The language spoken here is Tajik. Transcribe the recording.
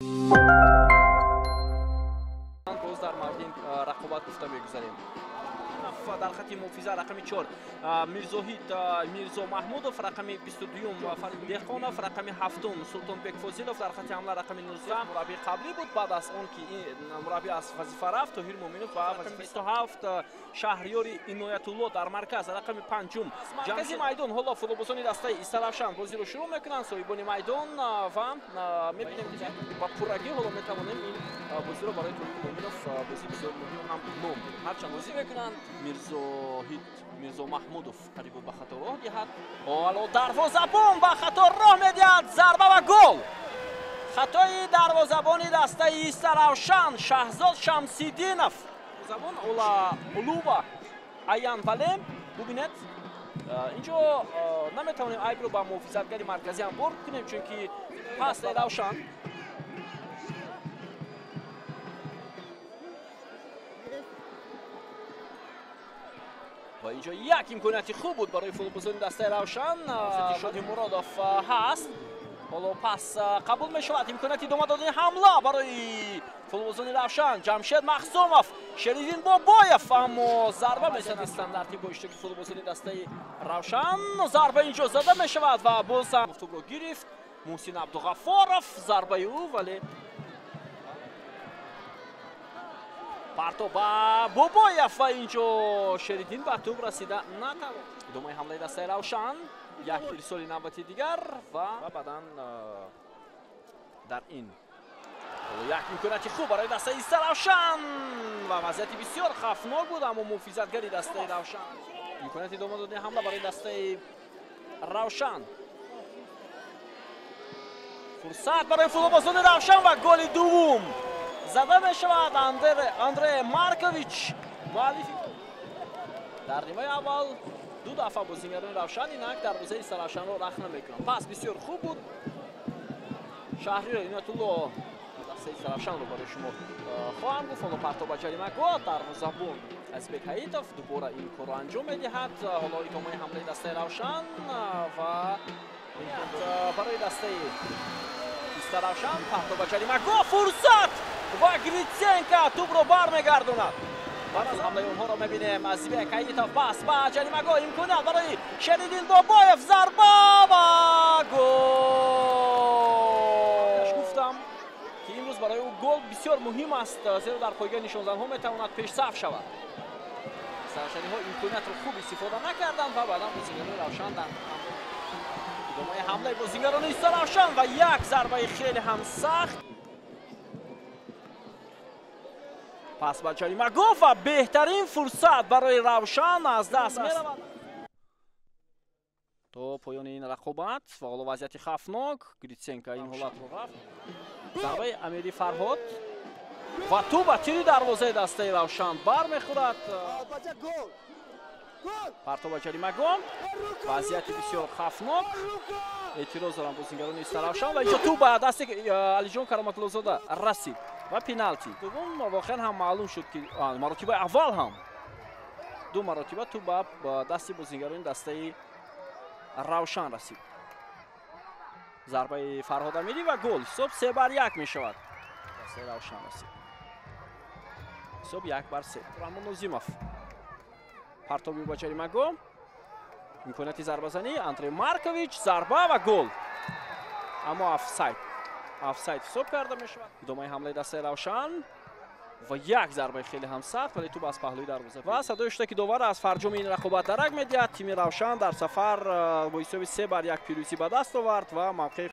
Боз дар мавриди рақобат гуфта мегузарем. Дар хати муҳофиза рақами 4 Мирзоҳид Мирзо Маҳмудов, рақами 22 Фарид Деҳқонов, рақами 7 Султонбек Фозилов, дар хати ҳамла рақами 19 мураббии қаблӣ буд. Баъд аз он ки мураббӣ аз вазифа рафт, Тоҳир Муъминов ба рақами 27 Шаҳриёри Иноятулло дар марказ, рақами 5 маркази майдон. Ҳоло футболбозони дастаи Истаравшан бозиро шурӯъ мекунанд, соҳибони майдон, ва мебинем ки ба пуррагӣ ҳоло метавонем ин бозиро барои Тоҳир Муъминов бозии бисёр муҳим ҳам ном диҳем. Ҳарчанд бозӣ мекунанд, Мирзоҳид Мирзо Маҳмудов қариб буд ба хато роҳ диҳад. Ҳоло дарвозабон ба хато роҳ медиҳад, зарба ва гол. Хатои дарвозабони дастаи Истаравшан Шаҳзод Шамсиддинов. Забон Ола Улува Аян Валем. Бубинед, инҷо наметавонем айбро ба муҳофизатгари марказӣ ҳам бор кунем, чунки пас Равшан. Ва инҷо як имконияти хуб буд барои футболбозони дастаи Равшан. Шоди Муродов ҳаст. Ҳоло пас қабул мешавад. Имконияти идома додани ҳамла барои футболбозони Равшан. Ҷамшед Махсумов, Шериддин Бобоев, аммо зарба мезанад. Стандарти бо иштироки футболбозони дастаи Равшан. Зарба инҷо зада мешавад ва боз ҳам тӯбро гирифт Муҳсин Абдуғаффоров. Зарбаи ӯ, вале парто ба Бобоев ва инҷо Шериддин ба тӯб расида натавонист. Идомаи ҳамлаи дастаи Равшан, як ирсоли навбати дигар ва баъдан дар ин як имконияти хуб барои дастаи Истаравшан ва вазъияти бисёр хавфнок буд, аммо муҳофизатгари дастаи Равшан. Имконияти идома додани ҳамла барои дастаи Равшан. Фурсат барои футболбозони Равшан ва голи дуввум зада мешавад. Андре Маркович муаллифи дар нимаи аввал ду дафъа бозингарони Равшан инак дарвозаи Истаравшанро рахна мекунанд. Пас бисёр хуб буд. Шаҳриёр Иноятулло дастаи Истаравшанро барои шумо хоҳам гуфт. Ҳоло парто ба ҷаримагоҳ, дарвозабон Азизбек Ҳаитов дубора ин корро анҷом медиҳад. Ҳоло идомаи ҳамлаи дастаи Равшан ва барои дастаи Истаравшан парто ба ҷаримагоҳ, фурсат ва Гриценко тӯбро бармегардонад. Баъд аз ҳамлаи онҳоро мебинем. Азизбек Ҳаитов пас ба ҷаримагоҳ, имконият барои Шериддин Бобоев, зарба ва гол. Гуфтам ки имрӯз барои ӯ гол бисёр муҳим аст, зеро дар пойгоҳи нишонзанҳо метавонад пешсаф шавад. Истаравшаниҳо имкониятро хуб истифода накарданд ва баъдан бозингарони Равшан дар идомаи ҳамлаи бозингарони Истаравшан ва як зарбаи хеле ҳам сахт. Пас ба ҷаримагоҳ ва беҳтарин фурсат барои Равшан аз даст меравад. То поёни ин рақобат ва ҳоло вазъияти хавфнок. Гриценко ин ҳолатро рафт. Зарбаи Амири Фарҳод ва тӯб ба тири дарвозаи дастаи Равшан бармехӯрад. Парто ба ҷаримагоҳ, вазъияти бисёр хавфнок. Эътироз доранд бозингарони Истаравшан ва инҷо тӯб ба дасти Алиҷон Кароматуллозода расид ва пеналти. Дуввум воқеан ҳам маълум шуд ки маротибаи аввал ҳам ду маротиба тӯб ба дасти бозингарони дастаи Равшан расид. Зарбаи Фарҳод Амирӣ ва гол. Ҳисоб 3-1 мешавад. Дастаи Равшан расид. Ҳисоб 1-3. Раҳмон Нозимов партоби ба ҷаримагоҳ, имконияти зарбазанӣ, Андре Маркович, зарба ва гол. Аммо офсайд. Офсайд ҳисоб карда мешавад. Идомаи ҳамлаи дастаи Равшан ва як зарбаи хеле ҳам сахт, вале тӯб аз паҳлӯи дарвоза. Ва садои шуда ки довар аз фарҷоми ин рақобат дарак медиҳад. Тими Равшан дар сафар бо ҳисоби 3-1 пирӯзӣ ба даст овард ва мавқеи